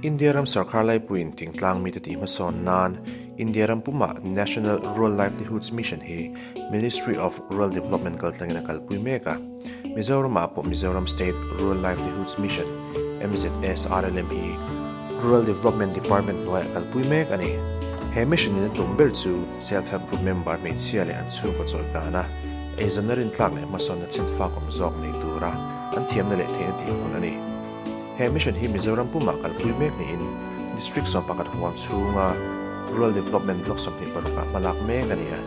India ram sarkar laipuiin thingtlang mite tih hmasawn nan India ram pumah National Rural Livelihoods Mission hi Ministry of Rural Development kaltlangin a kalpui mek a. Mizoramah pawh Mizoram State Rural Livelihoods Mission, MZSRLM, hi Rural Development Department hnuaiah kalpui mek a ni. He mission in a tum ber chu Self Help Group member hmeichhia leh an chhungkaw chawlhkan a, eizawnna rintlak leh hmasawnna chhenfak awm zawk nei tura an thiamna leh theihna tih hun a ni. He mission hi Mizoram pumah kalpui mek niin District 11 huam chhunga Rural Development Block 26 ah hmalak mek a ni a.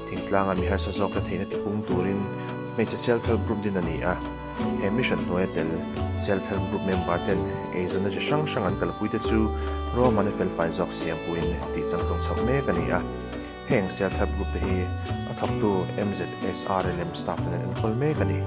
Thingtlanga mi harsa zawk la theihna tipung turin hmeichhe Self Help Group din a ni a. He mission hnuaia tel Self Help Group member ten eizawnna chi hrang hrang an kalpui te chu ruahmanna felfai zawk siampuiin tih changtlung chhoh mek a ni a. Heng Self Help Group te hi a thawktu MZSRLM staff ten an enkawl mek a ni.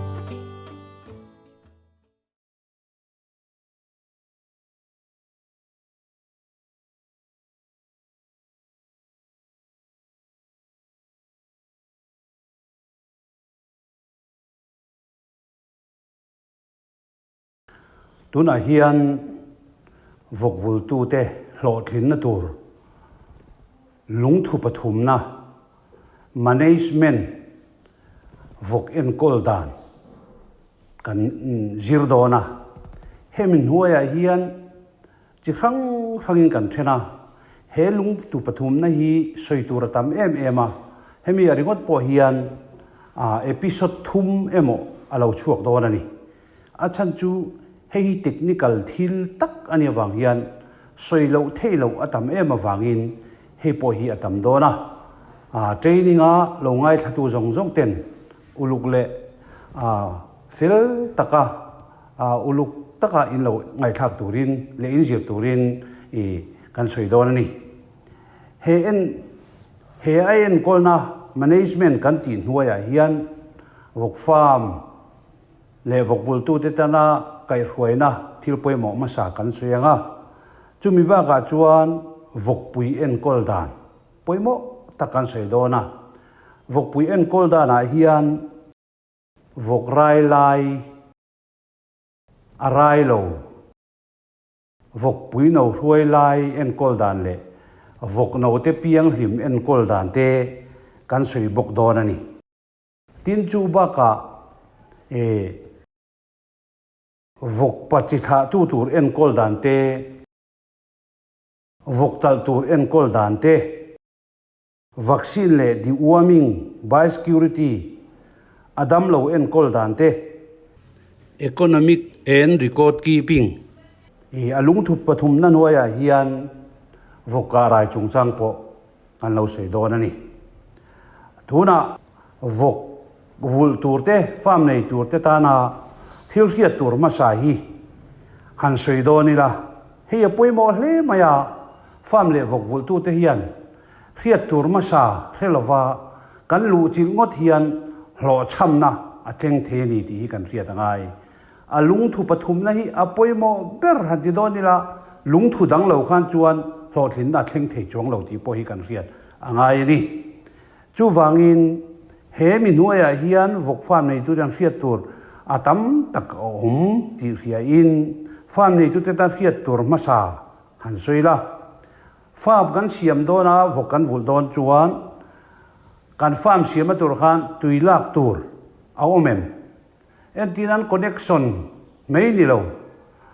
Tunah hian vawkvultute hlawhtlinna tur lungthu pathumna management vawk enkawl dan kan zir dawn a. Hemi hnuaiah hian chi hrang hrangin kan then a, he lungtu pathumna hi sawi tur a tam em em a, hemi a ringawt pawh hian episode thum emaw a lo chhuak dawn a ni. A chhan chu hei hi technical thil tak a nih avang hian sawi loh theih loh a tam em avangin hei pawh hi a tam dawn a. Training a lo ngaithlatu zawng zawng ten uluk leh fel taka uluk taka in lo ngaihthlak turin leh in zir turin i kan sawi dawn a ni. He en he a enkawlna management kan tih hnuaiah hian vawk farm leh vawkvultute tana kaihhruaina thil pawimawh hmasa kan sawi ang a, chumi bakah chuan vawkpui enkawl dan pawimawh tak kan sawi dawn a. Vawkpui enkawl danah hian vawk rai lai a rai lo, vawkpui no hruai lai enkawl dan leh vawk note pianghlim enkawl dan te kan sawi bawk dawn a ni. Tin chu bakah e vawk pa chi thlahtu tur enkawl dan te, vawk talh tur enkawl dan te, Vaccine leh deworming, biosecurity, a damlo enkawl dan te. Economic and record keeping. I a lungthup pathumna hnuaiah hian vawk rai chungchang pawh kan lo sawi dawn a ni. Tunah vawk vulh tur te, farm nei tur te tana thil hriat tur hmasa hi han sawi dawn ila, hei a pawimawh hle mai a, farm leh vawk vulhtute hian Hriat tur hmasa hre lova kan luh chilh ngawt hian hlawhchhamna a tleng thei a ni tih hi kan hriat a ngai. A lungthu pathumna hi a pawimawh ber han ti dawn ila, lungthu dang lo khan chuan hlawhtlinna a thleng thei chuang lo tih pawh hi kan hriat a ngai a ni. Chuvangin he mi hnuaiah hian vawk farm neitute an hriat tur a tam tak a awm tih hriain farm neitute tan hriat tur hmasa han sawi la. Farm kan siam dawn a, vawk kan vulh dawn chuan kan farm siamna tur khan tui lak tur a awm em? Entir nan connection mai ni lo,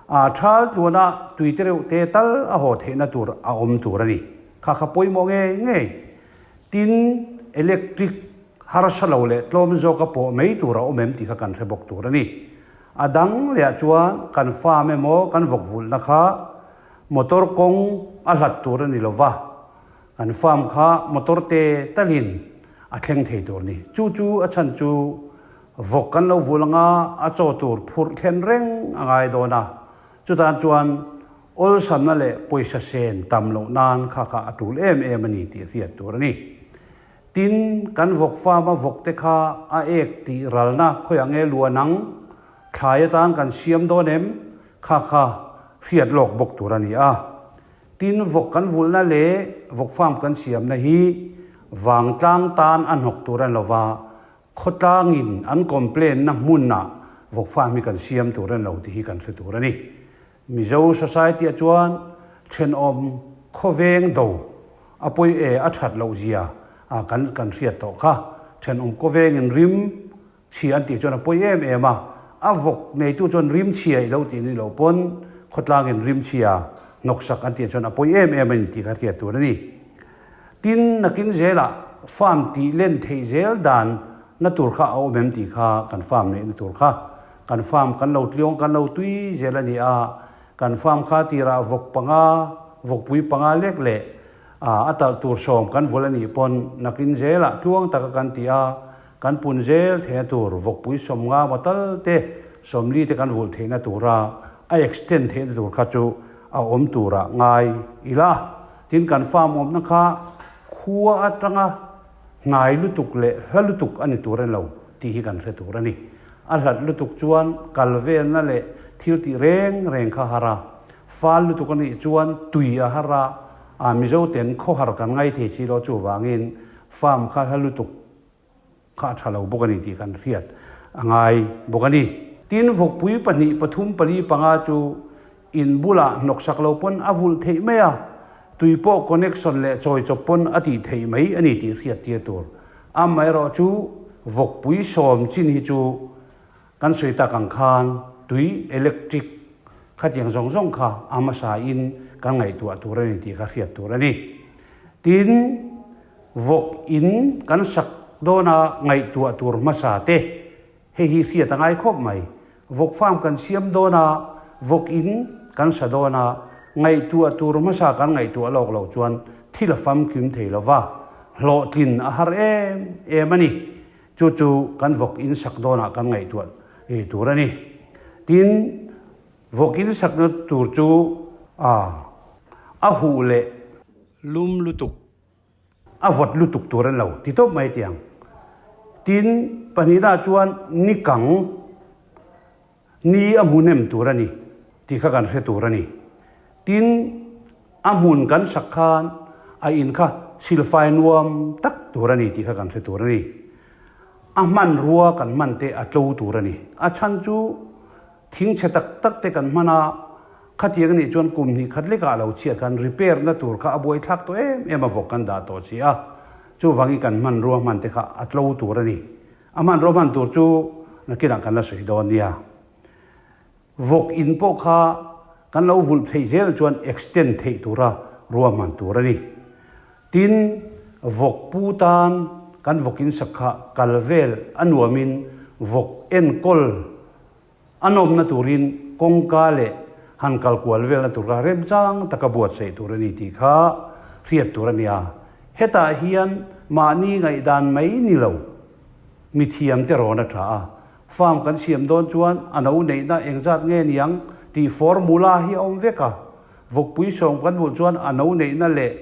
a thal tluana tui te reuh te tal a haw theihna tur a awm tur a ni. Kha kha pawimawh ngei ngei. Tin, electric harsa lo leh tlawm zawka pawh mai tur a awm em tih kha kan hre bawk tur a ni. A dang lehah chuan kan farm emaw kan vawk vulhna kha Motor kawng a hlat tur a ni lo va, kan farm kha motor te talin a thleng thei tur a ni. Chu chu a chhan chu vawk kan lo vul anga a chaw tur phurh thlen reng a ngai dawn a, chutan chuan awlsamna leh pawisa sen tam loh nan kha kha a tul em em a ni tih hriat tur a ni. Tin, kan vawk farm a vawk te kha a ek tih ralna khawiah nge luan ang, thlai atan kan siam dawn em? Kha kha hriat lawk bawk tur a ni a. Tin, vawk kan vulhna leh vawk farm kan siamna hi vangtlang tan a hnawk tur a ni lova, khawtlangin an complain na hmunah vawk farm hi kan siam tur a ni lo tih hi kan hre tur a ni. Mizo society ah chuan. Thenawm khawveng do a pawi e a that loh zia a kan kan hriat tawh kha. Thenawm khawvengin rim chhia an tih chuan a pawi em em a, a vawk neitu chuan rim chhia i lo tih ni lo pawn khawtlangin rim chhia hnawksak an tih chuan a pawi em em a ni tih kha hriat tur a ni. Tin, nakin zelah farm tih len theih zel dan na tur kha a awm em tih kha kan farm neihna tur kha kan farm kan lo tliawng kan lo tui zel a ni a, Kan farm kha tirah vawk panga, vawkpui panga lek leh a talh tur sawm kan vul a nih pawn nakin zelah tluang taka kan ti a, kan pun zel theihna tur vawkpui 50 maw tal te 40 te kan vulh theihna tura a extend theihna tur kha chu a awm turah ngai ila. Tin kan farm awmna kha khua atanga hnai lutuk leh hla lutuk a ni tur a ni lo tih hi kan hre tur a ni. A hlat lutuk chuan kal velna leh thil tih reng reng kha har a, fal lutuk a nih chuan tui a har a, a Mizo ten khawhar kan ngai thei si lo chuvangin farm kha hla lutuk kha a tha lo bawk a ni tih kan hriat a ngai bawk a ni. Tin, vawkpui pahnih, pathum, pali, panga chu in bulah hnawksak lo pawn a vulh theih mai a, tui pawh connection leh chawi chawp pawn a tih theih mai a ni tih hriat tir tur. Amaherawh chu vawkpui sawm chin hi chu kan sawi tak ang khan tui, electric, khatiang zawng zawng kha a hmasa in kan ngaihtuah tur a ni tih kha hriat tur a ni. Tin, vawk in kan sak dawna ngaihtuah tur hmasa te hei hi hriat a ngai khawp mai. Vawk farm kan siam dawn a, vawk in kan sa dawn a, ngaihtuah tur hmasa kan ngaihtuah lawk loh chuan thil a famkim thei lo va, hlawhtlin a har em em a ni. Chu chu kan vawk in sak dawnah kan ngaihtuah tur a ni. Tin, vawk in sakna tur chu a a huh leh lum lutuk. A vawt lutuk tur an lo ti tawp mai tiang. Tin, pahnihna chuan ni kang, ni a hmu nem tur a ni tih kha kan hre tur a ni. Tin, a hmun kan sak khan a in kha silfai nuam tak tur a ni tih kha kan hre tur a ni. A hmanrua kan hman te a tlo tur a ni. A chhan chu Thing chhe tak tak te kan hman a, khatiang anih chuan kum hnih khat lekah lo chhiat khan repair na tur kha a buaithlak tawh em em a vawk kan dah tawh si a, chuvangin kan hmanrua hman te kha a tlo tur a ni. A hmanrua hman tur chu nakinah kan la sawi dawn nia. Vawk in pawh kha kan lo vulh theih zel chuan extend theih tura ruahman tur a ni. Tin, vawk pu tan kan vawk in sak kha kal vel a nuamin vawk enkawl A nawmna turin kawngka leh han kal kual velna tur kha remchang taka buatsaih tur a ni tih kha hriat tur a nia. Hetah hian mahni ngaihdan mai ni lo, mithiamte rawn a tha a. Farm kan siam dawn chuan a no neihna engzat nge niang tih formula hi a awm vek a. Vawkpui sawm kan hmuh chuan a no neihna leh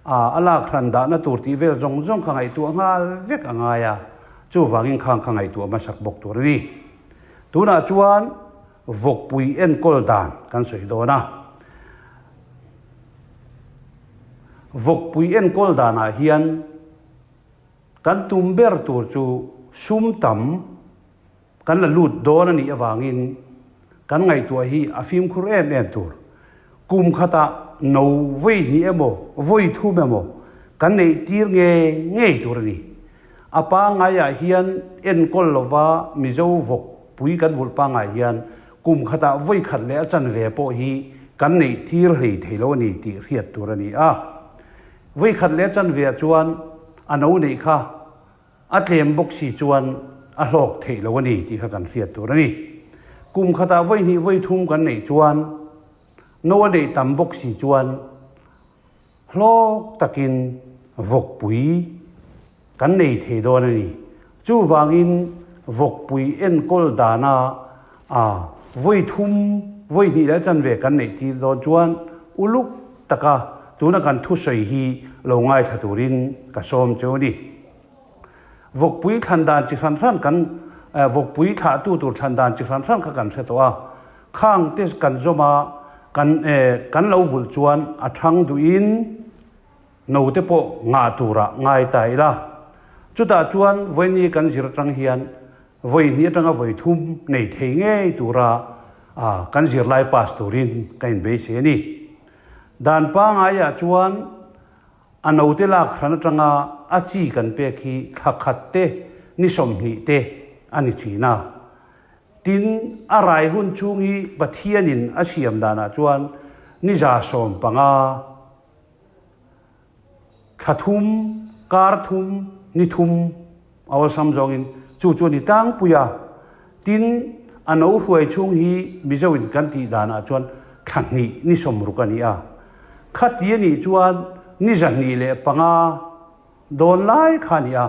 a lak hran dahna tur tih vel zawng zawng kha ngaihtuah nghal vek a ngai a, chuvangin khang kha ngaihtuah hmasak bawk tur a ni. Tunah chuan vawkpui enkawl dan kan sawi dawn a. Vawkpui enkawl danah hian kan tum ber tur chu sum tam kan la lut dawn a nih avangin kan ngaihtuah hi a fimkhur em em tur. Kum khatah no vawi hnih emaw, vawi thum emaw kan neih tir ngei ngei tur a ni. A pangaiah hian enkawl lova Mizo vawk pui kan vulh pangai hian kum khatah vawi khat leh a chanve pawh hi kan neih tir hlei thei lo a ni tih hriat tur a ni a. Vawi khat leh a chanveah chuan a no neih kha A tlem bawk si chuan a hlawk theih lo a ni tih kha kan hriat tur a ni. Kum khatah vawi hnih vawi thum kan neih chuan no a neih tam bawk si chuan hlawk takin vawkpui kan nei thei dawn a ni. Chuvangin vawkpui enkawl dana a vawi thum vawi hnih leh chanve kan neih tir dawn chuan uluk taka tuna kan thusawi hi lo ngaithla turin ka sawm cheu a ni. Vawkpui thlan dan chi hran hran kan vawkpui thlahtu tur thlan dan chi hran hran kha kan hre tawh a, khang te kan zawm a kan kan lo vulh chuan a thang duhin Note pawh ngah turah ngai ta ila. Chutah chuan vawiini kan zir atang hian vawi hnih atanga vawi thum nei thei ngei tura kan zirlai pass turin ka inbeisei a ni. Dan pangaiah chuan a note lak hran atanga a chi kan pek hi thla khat te, ni 20 te a ni thin a. Tin, a rai hun chhung hi Pathianin a siam danah chuan ni 15, thla thum, kar thum, ni thum a awlsam zawngin chu chu a ni tlangpui a. Tin, a no hruai chhung hi Mizoin kan tih danah chuan thla hnih ni 60 a ni a. Khati a nih chuan ni 205 dawn lai kha a ni a,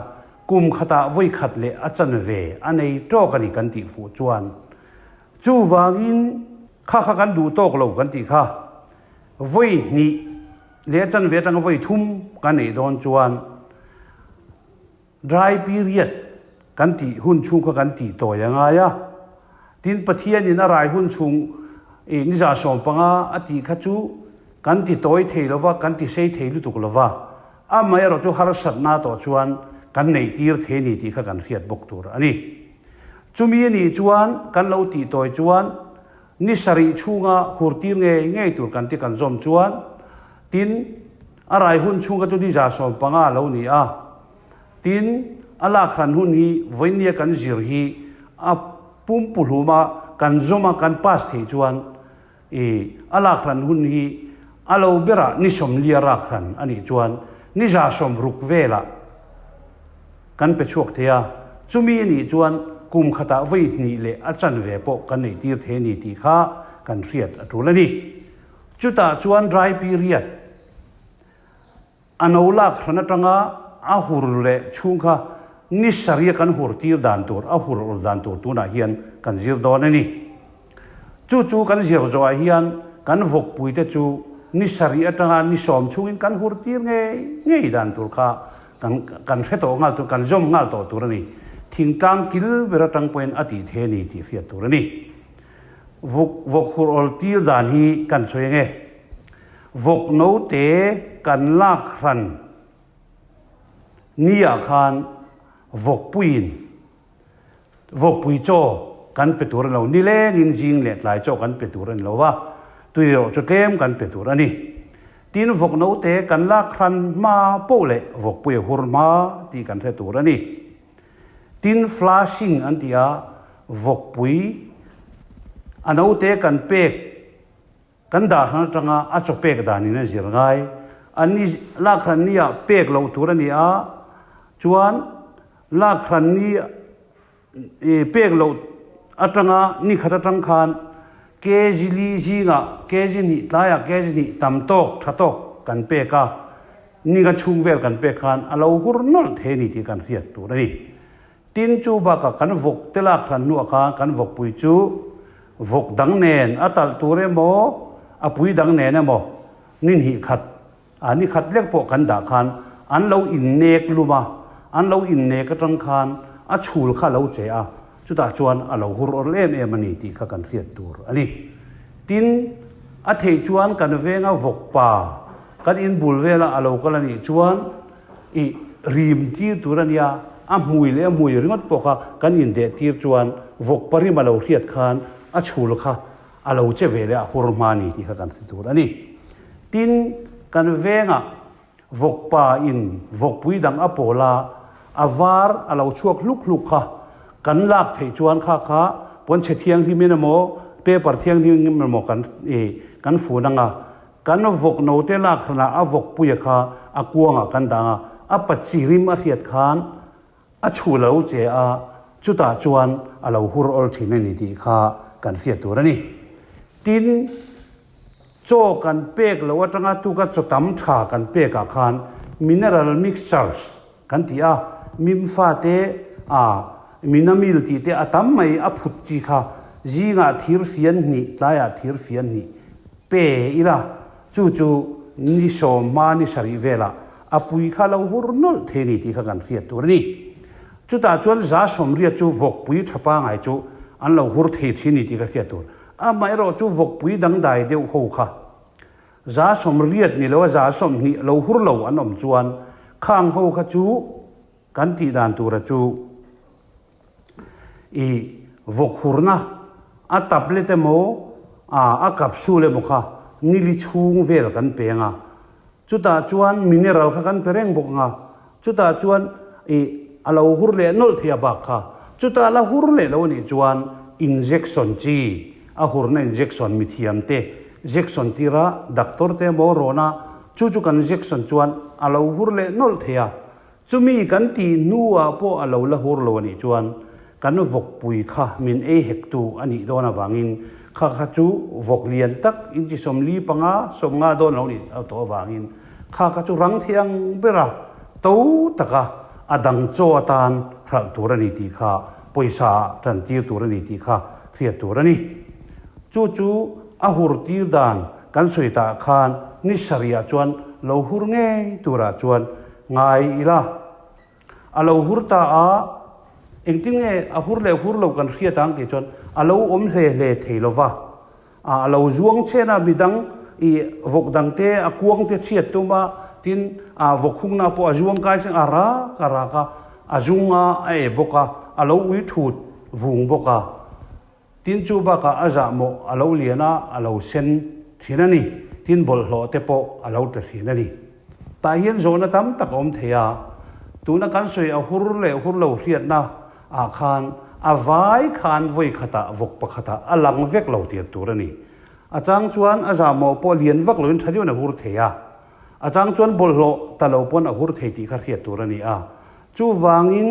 kum khatah vawi khat leh a chanve a nei tawk a ni kan tih fuh chuan. Chuvangin kha kha kan duh tawk lo kan tih kha vawi hnih leh a chanve atanga vawi thum kan neih dawn chuan dry period kan tih hun chhung kha kan tih tawi a ngai a. Tin, Pathianin a rai hun chhung i ni 15 a tih kha chu kan ti tawi thei lo va, kan ti sei thei lutuk lo va. Amaherawh chu harsatna tawh chuan kan neih tir thei a ni tih kha kan hriat bawk tur a ni. Chumi a nih chuan kan lo tih tawi chuan ni sarih chhunga hur tir ngei ngei tur kan ti kan zawm chuan tin a rai hun chhung kha chu ni 15 a lo ni a. Tin, a lak hran hun hi vawinia kan zir hi a pumpuhluma kan zawma kan pass theih chuan i a lak hran hun hi a lo berah ni 40 rak hran a nih chuan ni 60 velah kan pe chhuak thei a. Chumi a nih chuan kum khatah vawi hnih leh a chanve pawh kan neih tir thei a ni tih kha kan hriat a tul a ni. Chutah chuan dry period A no lak hran atanga a hur leh chhung kha ni sarih kan hur tir dan tur, a hur ur dan tur tunah hian kan zir dawn a ni. Chu chu kan zir zawhah hian kan vawkpui te chu ni sarih atanga ni 10 chhungin kan hur tir ngei ngei dan tur kha kan kan hre tawh nghal tur, kan zawm nghal tawh tur a ni. Thingtlang kil ber atang pawhin a tih thei a ni tih hriat tur a ni. Vawk vawk hur awl tir dan hi kan sawi ang e. Vawk note kan lak hran ni ah khan vawkpuiin vawkpui chaw kan pe tur a ni lo, nilengin zing leh tlai chaw kan pe tur a ni lo va, tui erawh chu tlem kan pe tur a ni. Tin, vawk note kan lak hran hma poh leh vawkpui a hur hma tih kan hre tur a ni. Tin, flushing an ti a, vawkpui a note kan pek Kan dah hran atanga a chaw pek danin a zir ngai. An ni lak hran ni ah pek loh tur a ni a, chuan lak hran ni pek loh atanga ni khat atang khan kg li zingah kg hnih tlaiah kg hnih tam tawk tha tawk kan pek a, ni nga chhung vel kan pek khan a lo hur nawlh thei a ni tih kan hriat tur a ni. Tin, chu bakah kan vawk te lak hran hnuah khan kan vawkpui chu vawk dang nen a talh tur emaw, a pui dang nen emaw ni hnih khat, a ni khat lek pawh kan dah khan an lo innek lum a, an lo innek atang khan a chhul kha a lo che a, chutah chuan a lo hur awrh em em a ni tih kha kan hriat tur a ni. Tin, a theih chuan kan venga vawkpa kan inbul vela a lo kal a nih chuan, I rim tir tur a nia, a hmui leh a hmui ringawt pawh kha kan indeh tir chuan vawk parim a lo hriat khan a chhul kha a lo che ve leh a hur hma ni tih kha kan hre tur a ni. Tin, kan vengah vawk pa in vawkpui dang a pawl a, a var a lo chhuak hluk hluk kha kan lak theih chuan kha kha pawnchhe thianghlim in emaw paper thianghlim in emaw kan kan fun ang a, Kan vawk note lak hranah a vawkpuia kha a kuangah kan dang a, a pachi rim a hriat khan a chhu lo che a, chutah chuan a lo hur awl thin a ni tih kha kan hriat tur a ni. Tin, chaw kan pek loh atanga tuka chaw tam tha kan pekah khan mineral mixtures kan ti a, mimfa te a minamil tih te a tam mai a phut chi kha zingah thir fian hnih tlaiah thir fian hnih pe ila chu chu ni 10 hma ni 7 velah a pui kha lo hur nawlh thei a ni tih kha kan hriat tur a ni. Chutah chuan 80% chu vawkpui tha pangai chu an lo hur thei thin a ni tih ka hriat tur. Amaherawh chu vawkpui dangdai deuh ho kha 80% ni lo a 20% lo hur lo an awm chuan khang ho kha chu kan tih dan tura chu i vawk hurna a tablet emaw a capsule emaw kha. Nili chhung vel kan pe anga, chutah chuan mineral kha kan pe reng bawk anga, chutah chuan ih a lo hur leh nawlh thei a bak kha, chutah la hur leh lo anih chuan injection chi, a hurna injection mithiam te jection tira doctor te emaw rawn a, chu chu kan jection chuan a lo hur leh nawlh thei a, Chumi kan tih hnuah pawh a lo la hur lo a nih chuan kan vawkpui kha min ei hektu a nih dawn avangin kha kha chu vawk lian tak inchi 40 panga 50 dawn lo nih tawh avangin kha kha chu rang thei ang bera to taka a dang chaw atan hralh tur a ni tih kha pawisa ah tan tir tur a ni tih kha hriat tur a ni. Chu chu a hur tir dan kan sawi tah khan ni sarihah chuan lo hur ngei turah chuan Ngai ila. A lo hur ta a, engtin nge a hur leh hur lo kan hriat ang tih chuan a lo awm hle hle thei lo va. A lo zuang chen a, midang i vawk dang te a kuang te chhiat tum a, tin a vawk hungna pawh a zuang kai cheng a rak a rak a, a zung a, a e bawk a, a lo ui thut vung bawk a. Tin chu bakah a zahmawh a lo lian a, a lo sen thin a ni. Tin bawlhhlawh te pawh a lo tla thin a ni. Tah hian zawhna tam tak a awm thei a, tuna kan sawi a hur leh hur lo hriatna ah khan a vai khan vawi khatah vawk pakhatah a lang vek lo tir tur a ni. A chang chuan a zahmawh pawh lian vak loin tha deuhin a hur thei a, a chang chuan bawlhhlawh ta lo pawn a hur thei tih kha hriat tur a ni a. Chuvangin,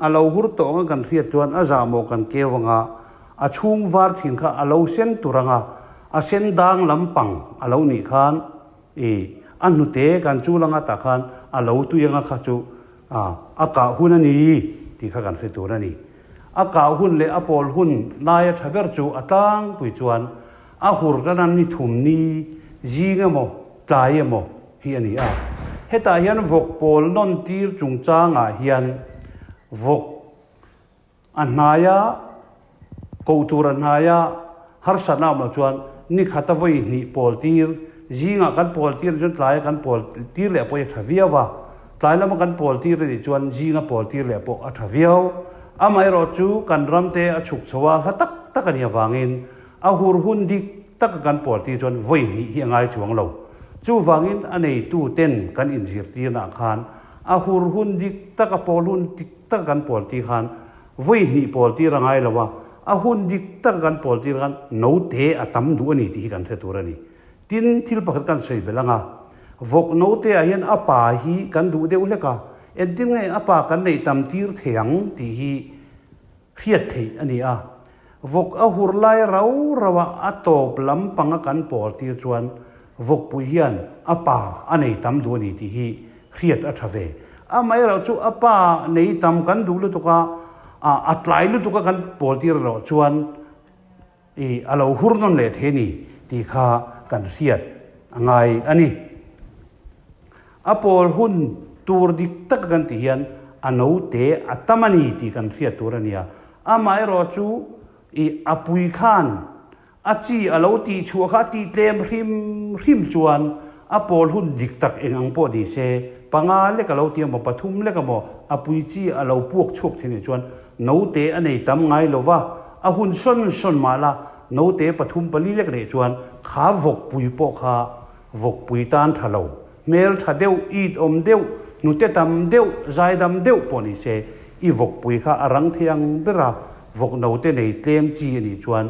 a lo hur tawh anga kan hriat chuan a zahmawh kan keu anga, a chhung var thin kha a lo sen tur anga, a sen dang lampang a lo nih khan i a hnute kan chul anga tah khan a lo tui anga kha chu a kah hun a ni tih kha kan hre tur a ni. A kah hun leh a pawl hun laia tha ber chu a tlangpui chuan a hur tana ni thum ni zing emaw tlai emaw hi a ni a. Hetah hian vawk pawl nawn tir chungchangah hian vawk a hnaia koh tur a hnaia harsatna awm loh chuan ni khata vawi hnih pawl tir, zingah kan pawl tir chuan tlaia kan pawl tir leh pawh hi a tha viau a, tlai lama kan pawl tir a nih chuan zinga pawl tir leh pawh a tha viau. Amaherawhchu kan ramte a chhuk chho a, hla tak tak a nih avangin A hur hun dik taka kan pawl tir chuan vawi hnih hi a ngai chuang lo. Chuvangin a neitu ten kan inzirtirnaah khan a hur hun dik taka pawl hun dik taka kan pawl tir khan vawi hnih pawl tir a ngai lo a, a hun dik taka kan pawl tir khan note a tam duh a ni tih hi kan hre tur a ni. Tin, thil pakhat kan sawi belh ang a, vawk note ah hian a pa hi kan duh deuh hlek a, engtin nge a pa kan neih tam tir thei ang tih hi Hriat theih a ni a, vawk a hur lai rau rau a a tawp lampang a kan pawl tir chuan vawkpui hian a pa a nei tam duh a ni tih hi hriat a tha ve. Amaherawh chu a pa nei tam kan duh lutuk a, a tlai lutuk a kan pawl tir erawh chuan I a lo hur nawn leh thei a ni tih kha kan hriat a ngai a ni. A pawl hun tur dik taka kan tih hian a note a tam a ni tih kan hriat tur a ni a. Amaherawh chu i a pui khan a chi a lo tih chhuah kha a tih tlem hrim hrim chuan a pawl hun dik tak eng ang pawh ni se, panga lek a lo ti emaw pathum lek emaw a pui chi a lo puak chhuak thin nih chuan Note a nei tam ngai lo va, a hun sawn sawn mah la, note pathum pali lek neih chuan kha vawkpui pawh kha vawkpui tan tha lo, hmel tha deuh, it awm deuh, hnute tam deuh, zaidam deuh pawh ni se, i vawkpui kha a rang thei ang ber a, vawk note nei tlem chi a nih chuan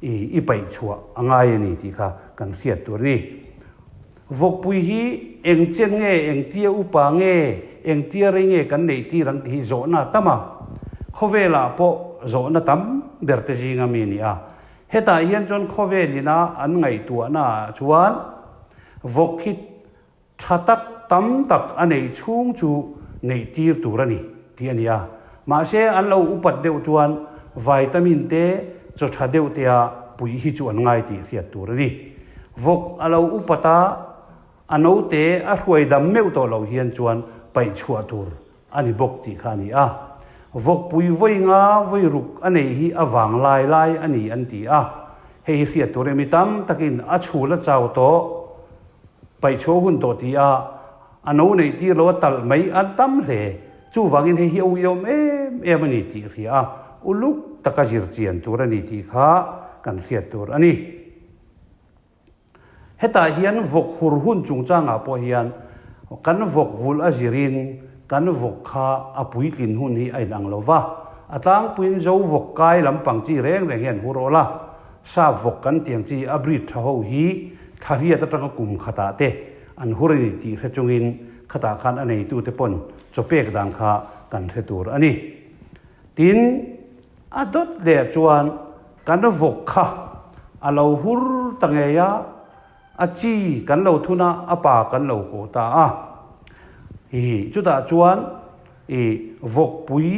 i i paih chhuah a ngai a ni tih kha kan hriat tur a ni. Vawkpui hi eng chen nge, eng tia upa nge, eng tia rei nge kan neih tir ang tih hi zawhna a tam a. Khawvelah pawh zawhna tam ber te zinga mi a ni a. Hetah hian chuan khawvel ina an ngaihtuahna ah chuan vawk hi Tha tak tam tak a neih chhung chu neih tir tur a ni tih a ni a. Mahse an lo upat deuh chuan vitamin te chaw tha deuh tea puih hi chu an ngai tih hriat tur a ni. Vawk a lo upat a, a note a hruai dam meuh tawh loh hian chuan paih chhuah tur a ni bawk tih kha a ni a. Vawkpui vawi nga vawi ruk a neih hi a vang lai lai a ni an ti a. Hei hi hriat tur emi tam takin a chhul a chau tawh. Paihchhuah hun tawh ti a, a no neih tir lo a talh mai a tam hle. Chuvangin hei hi a uiawm em em a ni tih hria a, uluk taka zir chian tur a ni tih kha kan hriat tur a ni. Hetah hian vawk hur hun chungchangah pawh hian kan vawk vulh a zirin kan vawk kha a puitlin hun hi a inang lo va. A tlangpuiin zo vawk kai lampang chi reng reng hian hur awl a, sap vawk kan tiang chi a breed tha ho hi thla riat atanga kum khatah te an hur a ni tih hre chungin khatah khan a neitute pawn chaw pek dan kha kan hre tur a ni. Tin, a dawt leh chuan kan vawk kha a lo hur ta ngei a, a chi kan lo thun a, a pa kan lo kawh ta a. Hi chutah chuan i vawkpui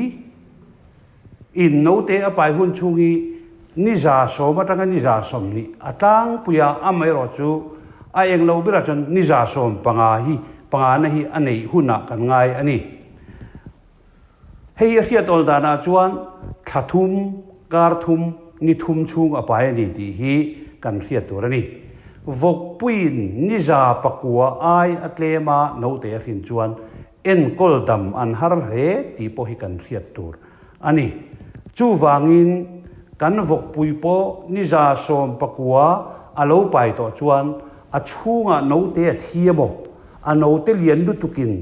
in note a pai hun chhung hi ni 110 atanga ni 120 a tlangpui a, amaherawh chu a eng lo berah chuan ni 115 hi pangana hi a neih hunah kan ngai a ni. Hei a hriat awl danah chuan thla thum, kar thum, ni thum chhung a pai a ni tih hi kan hriat tur a ni. Vawkpuiin ni 109 ai a tlem a note a hrin chuan enkawl dam an har hle tih pawh hi kan hriat tur a ni. Chuvangin kan vawkpui pawh ni 119 a lo pai tawh chuan a chhungah note a thi emaw A note lian lutukin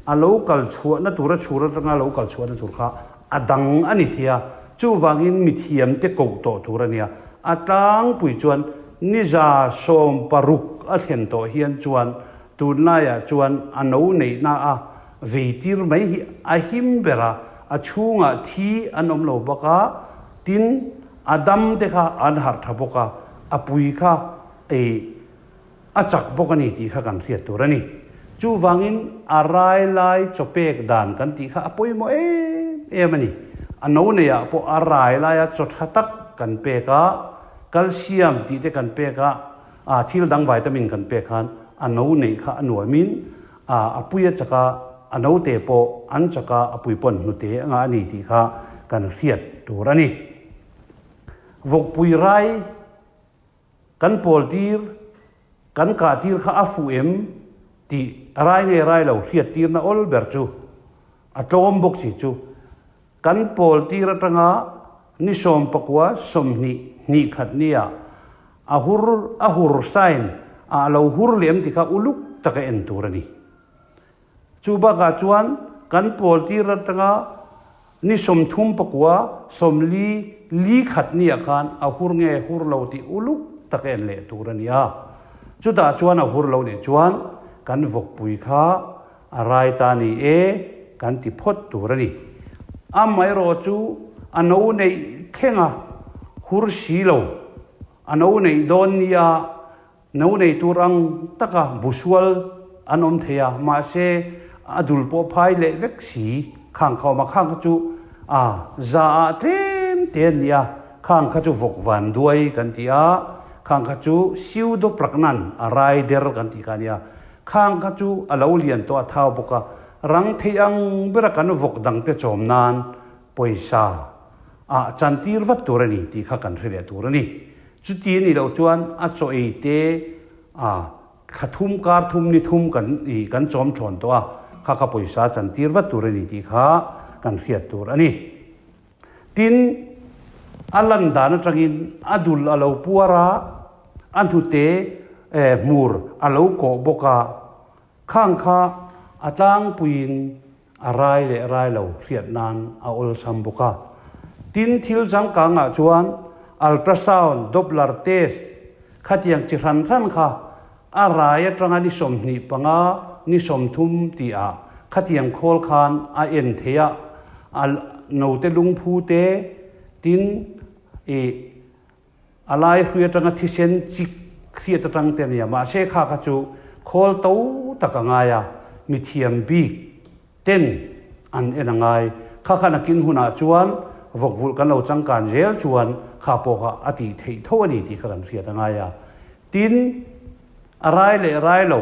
a lo kal chhuahna tur, a chhur atanga a lo kal chhuahna tur kha a dang a ni thei a, chuvangin mithiamte koh tawh tur a nia. A tlangpui chuan ni 160 a thlen tawh hian chuan tunlaiah chuan a no neihna a veitir mai hi a him ber a, a chhungah thi an awm lo bawk a, tin a dam te kha an harh tha bawk a, a pui kha ei A chak bawk a ni tih kha kan hriat tur a ni. Chuvangin a rai lai chaw pek dan kan tih kha a pawimawh em em a ni. A no neiah pawh a rai laia chaw tha tak kan pek a, calcium tih te kan pek a, a thil dang vitamin kan pek khan a no neih kha a nuamin a a pui a chak a, a note pawh an chak a, a pui pawn hnute anga a ni tih kha kan hriat tur a ni. Vawkpui rai. Kan pawl tir, kan kah tir kha a fuh em tih rai nge rai lo hriat tirna awl ber chu a tlawm bawk si chu. Kan pawl tir atanga ni 19 20 hnih khat nia a hur a hur sign ah a lo hur lem ti kha uluk taka en tur a ni. Chu bakah chuan kan pawl tir atanga ni 39 40 li khat niah khan a hur nge hur lo tih uluk tak en leh tur a ni a. Chutah chuan a hur lo nih chuan kan vawkpui kha a rai ta ni e kan ti phawt tur a ni. Amaherawh chu a no neih thleng a hur si lo, a no neih dawn nia No nei tur ang taka busual an awm thei a, mahse a dul pawh phai leh vek si. Khang kha awm a, khang kha chu a za ah tlem te an ni a, khang kha chu vawk van duai kan ti a, khang kha chu pseudo pragnan a rai der kan tih kha a ni a, khang kha chu a lo lian tawh a thau bawk a, rang thei ang bera kan vawk dangte chawm nan pawisa ah chantir vat tur a ni tih kha kan hre leh tur a ni. Chuti a nih loh chuan a chaw ei te a thla thum kar thum ni thum kan i kan chawm thlawn tawh a, kha kha pawisa chan tir vat tur a ni tih kha kan hriat tur a ni. Tin, a lan dan atangin a dul a lo puar a, a hnute hmur a lo kawh bawk a, Khang kha a tlangpuiin a rai leh rai lo hriat nan a awlsam bawk a. Tin, thil changkangah chuan ultrasound, Doppler test khatiang chi hran hran kha a rai atanga ni 25, ni 30 tihah khatiang khawl khan a en thei a, a note lungphu te, tin, ih, A lai hrui atanga thisen chik hriat atang te a nia. Mahse kha kha chu khawl to tak a ngai a, mithiam bik ten an en a ngai. Kha kha nakin hunah chuan vawkvulh kan lo changkan zel chuan kha pawh kha a tih theih tho a ni tih kha kan hriat a ngai a. Tin, a rai leh rai lo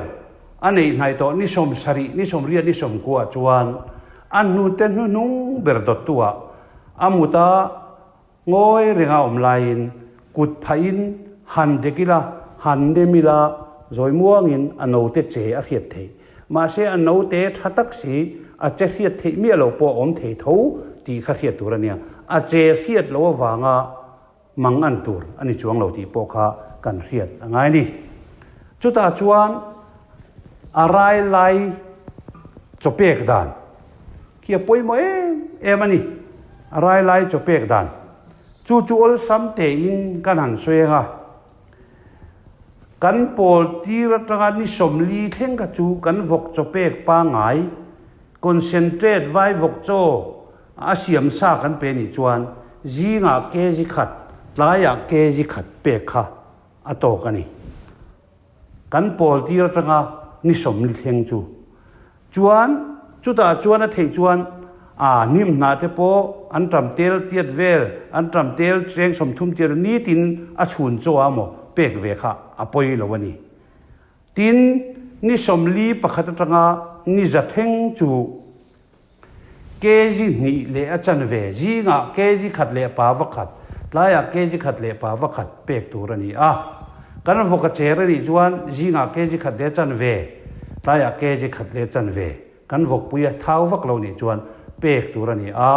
a neih hnaih tawh ni 70, ni 80, ni 90 chuan a hnute hnuhnung ber dawttu-ah a mut a, Ngawi renga awm laiin kut phahin han dek ila, han nem ila, zawi muangin a note che a hriat theih. Mahse a note tha tak si, a che hriat theih miah lo pawh a awm thei tho tih kha hriat tur a nia. A che hriat loh avanga mang an tur a ni chuang lo tih pawh kha kan hriat a ngai a ni. Chutah chuan a rai lai chaw pek dan khi a pawimawh em em a ni. A rai lai chaw pek dan chu chu awlsam tein kan han sawi ang a. Kan pawl tir atanga ni 40 thleng kha chu kan vawk chaw pek pangngai, concentrate vai vawk chaw a siam sa kan pe nih chuan zingah kg khat, tlaiah kg khat pek kha a tawk a ni. Kan pawl tir atanga ni 40 thleng chu. Chuan chutah chuan a theih chuan a hnim hnah te pawh an tam tel tiat vel, an tam tel cheng 30 tiat nitin a chhun chaw a maw pek ve kha a pawi lo a ni. Tin, ni 41 atanga ni 100 thleng chu Kg hnih leh a chanve, zingah kg khat leh pava khat, tlaiah kg khat leh pava khat pek tur a ni a. Kan vawk a cher a nih chuan zingah kg khat leh chanve, tlaiah kg khat leh chanve kan vawkpui a thau vak lo nih chuan pek tur a ni a,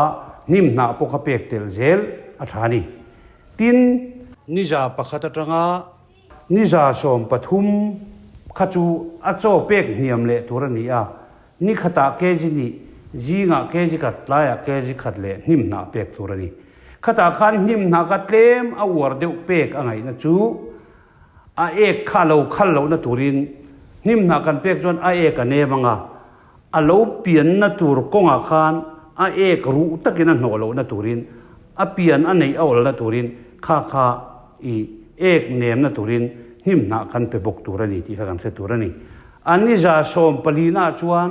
hnim hnah pawh kha pek tel zel a tha a ni. Tin, ni 101 atanga Ni 113 kha chu a chaw pek hniam leh tur a ni a, ni khatah kg nih, zingah kg khat, tlaiah kg khat leh hnim hnah pek tur a ni. Khatah khan hnim hnah kha tlem a uar deuh pek a ngaihna chu a ek kha lo khal lohna turin hnim hnah kan pek chuan a ek a nem ang a, a lo pianna tur kawngah khan a ek ruh takin a hnawh lohna turin a pian a neih a awlna turin kha kha i ek nemna turin hnim hnah kan pe bawk tur a ni tih kha kan hre tur a ni. A ni 14 naah chuan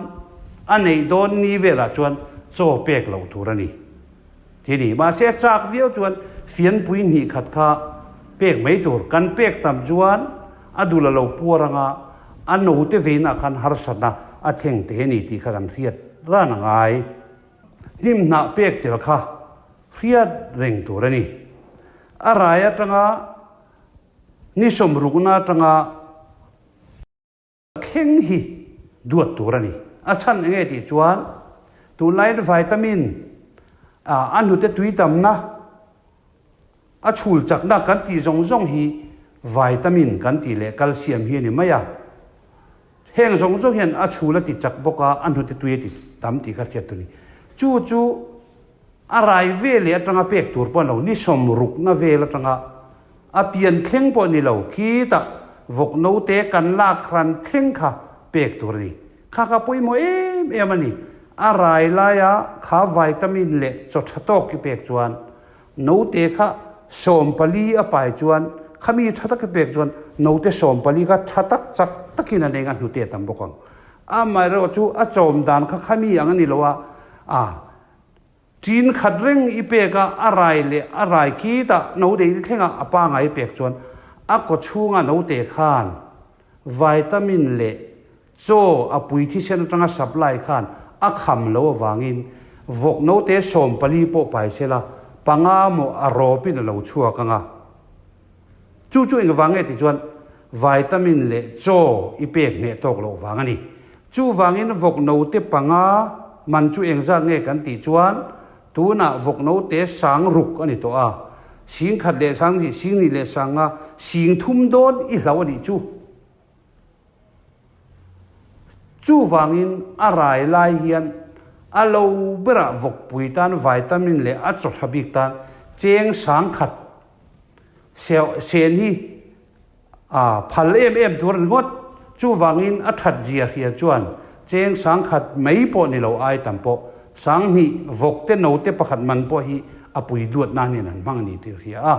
a neih dawn ni velah chuan chaw pek loh tur a ni tih a ni. Mahse a chak viau chuan fianpui hnih khat kha pek mai tur. Kan pek tam chuan a dul a lo puar anga a note veinah khan harsatna a thleng te a ni tih kha kan hriat ran a ngai. Hnim hnah pek tel kha hriat reng tur a ni. A rai atanga ni 60na atanga thleng hi duat tur a ni. A chhan eng nge tih chuan tunlaiin vitamin a hnute tui tamna, a chhul chakna kan tih zawng zawng hi vitamin kan tih leh calcium hi a ni mai a. Heng zawng zawng hian a chhul a ti chak bawk a, a hnute tui a ti tam tih kha hriat tur a ni. Chu chu a rai veleh atanga pek tur pawh a ni lo, ni 60na vel atanga a pian thleng pawh a ni lo, khitah vawk note kan lak hran thleng kha pek tur a ni. Kha kha pawimawh em em a ni. A rai laia kha vitamin leh chaw tha tawk i pek chuan note kha 14 a pai chuan khami tha tak i pek chuan note 14 kha tha tak chak takin a neng a hnute a tam bawk ang. Amaherawh chu a chawm dan kha khami ang a ni lo a, a Chin khat reng i pek a, a rai leh a rai khitah note i thlengah a pangai i pek chuan a kaw chhunga note khan vitamin leh chaw a pui thisen atanga supply khan a kham lo avangin vawk note 14 pawh pai sela panga maw a rawpin a lo chhuak ang a. Chu chu engvang nge tih chuan vitamin leh chaw i pek hneh tawk loh vang a ni. Chuvangin vawk note panga man chu engzat nge kan tih chuan tunah vawk note sang ruk a ni tawh a, sing khat leh sang hnih, sing hnih leh sang nga, sing thum dawn i hlo a nih chu. Chuvangin a rai lai hian a lo berah vawkpui tan vitamin leh a chaw tha bik tan cheng sang khat sen hi a phal em em tur a ni ngawt. Chuvangin a that zia hria chuan cheng sang khat mai pawh ni lo ai tam pawh sang hnih vawk te note pakhat man pawh hi a pui duat nan hian an hmang a ni tih hria a.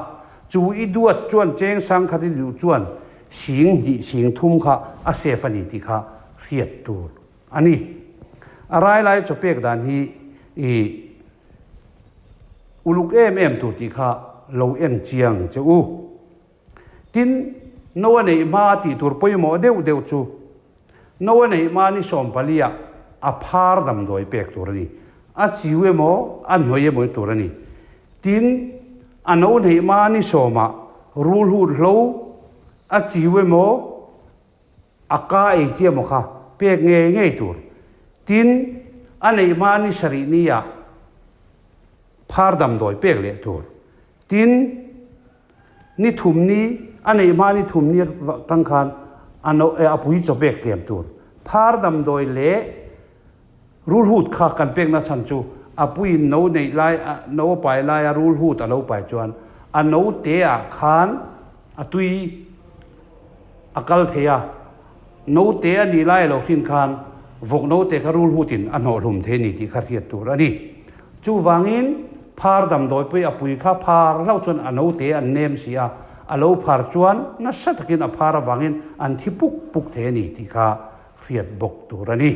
Chu i duat chuan cheng sang khat i duh chuan sing hnih sing thum kha a safe a ni tih kha hriat tur a ni. A rai lai chaw pek dan hi i uluk em em tur tih kha lo en chiang che u. Tin, no a neih hma tih tur pawimawh deuh deuh chu no a neih hma ni 14 ah a phar damdawi pek tur a ni. A chiu emaw a hnawih emaw tur a ni. Tin, a no neih hma ni 10 ah rulhut hlo a chiu emaw a ka ei chi emaw kha pek ngei ngei tur. Tin, a neih hma ni 7 ni ah phar damdawi pek leh tur. Tin, ni thum ni, a neih hma ni thum ni atang khan. A no a pui chaw pek tlem tur. Phar damdawi leh rulhut kha kan pekna chhan chu a puiin no neih lai no a pai laia rulhut a lo pai chuan a no te ah khan a tui a kal thei a, no te a nih lai a lo hrin khan vawk no te kha rulhutin a hnawh hlum thei a ni tih kha hriat tur a ni. Chuvangin phar damdawi pawh i a pui kha phar hlauh chuan a no te an nem si a, a lo phar chuan nasa takin a phar avangin an thi puk puk thei a ni tih kha hriat bawk tur a ni.